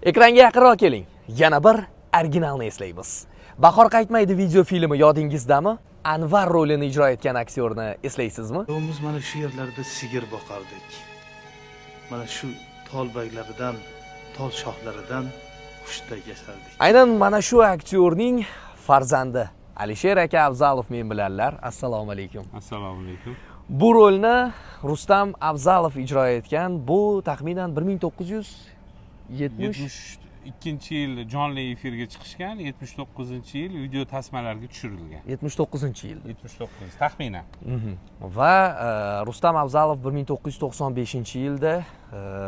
Ekranga yaqinroq keling. Yana bir originalni eslaymiz. Bahor qaytmaydi video filmi yodingizdami? Anvar rolini ijro etgan aktyorni eslaysizmi? Biz mana shu yerlarda sigir boqardik. Mana shu tol barglaridan, tol shoxlaridan hushtak yasardik. Aynan mana shu aktyorning farzandi Alisher aka Abzalov men bilanlar. Assalomu alaykum. Assalomu alaykum. Bu rolni Rustam Abzalov ijro etgan. Bu taxminan 1972 yil jonli efirga chiqishgan, 79-yil video tasmalarga tushirilgan. 79-yil. 79 taxminan. Va Rustam Abzalov 1995-yilda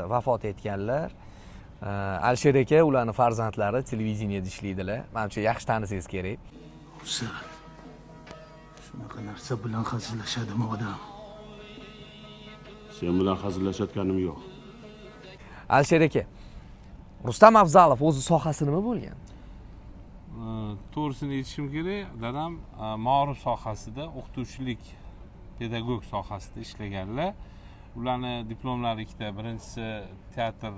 vafot etganlar. Alisher aka ularning farzandlari televideniyada ishlaydilar. Menimcha yaxshi tanisangiz kerak. Afzal, shunaqa narsa bilan hazillashadimi odam? Sen bilan hazillashayotganim yo'q. Alisher aka, Rustam Abzalov o'zi sohasi nima bo'lgan? To'g'risini aytishim kerak, dadam ma'ruf sohasida, o'qituvchilik, pedagog sohasida ishlaganlar. Ularni diplomlari ikkita, birinchisi teatr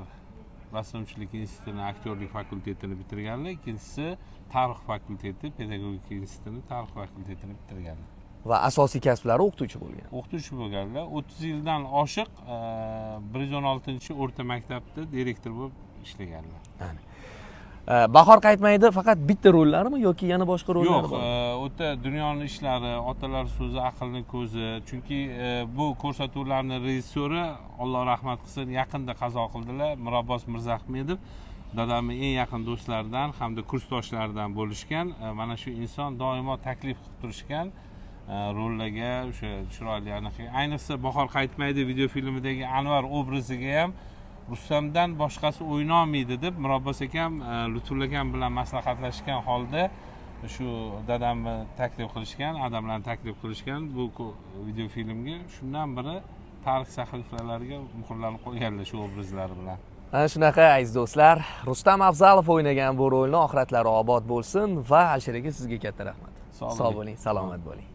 rassomchilik institutini aktyorlik fakultetini bitirganlar, ikkinchisi tarix fakulteti, pedagogika institutini tarix fakultetini bitirganlar. Va asosiy kasblari o'qituvchi bo'lgan. O'qituvchi bo'lganlar. 30 yildan oshiq 116-o'rta maktabda direktor bo'lib ishlaganlar. Bahor qaytmaydi faqat bitta rollarimi yoki yana boshqa rollari bormi? Yo'q, o'ta dunyoning ishlari, otalar so'zi, aqlning ko'zi. Chunki bu ko'rsatuvlarning rejissyori, Alloh rahmat qilsin, yaqinda qazo qildilar, Mirabbos Mirzaahmedov. Dadamning eng yaqin do'stlaridan hamda kursdoshlaridan bo'lishgan. Mana shu inson doimo taklif qilib turishgan rollarga, o'sha chiroyli anaqa. Ayniqsa Bahor qaytmaydi video filmidagi Anvar obraziga ham Rustamdan boshqasi o'ynolmaydi deb Mirabbos akam Lutfulla akam bilan maslahatlashgan holda shu dadamni taklif qilishgan, adamlarni taklif qilishgan bu video filmga. Shundan biri tarix sahifalariga muhrlanib qo'yganlar shu obrazlari bilan. Ana shunaqa aziz do'stlar, Rustam Abzalov o'ynagan bu rolni oxiratlari obod bo'lsin va Alisher aka sizga katta rahmat. Sog' bo'ling, salomat bo'ling.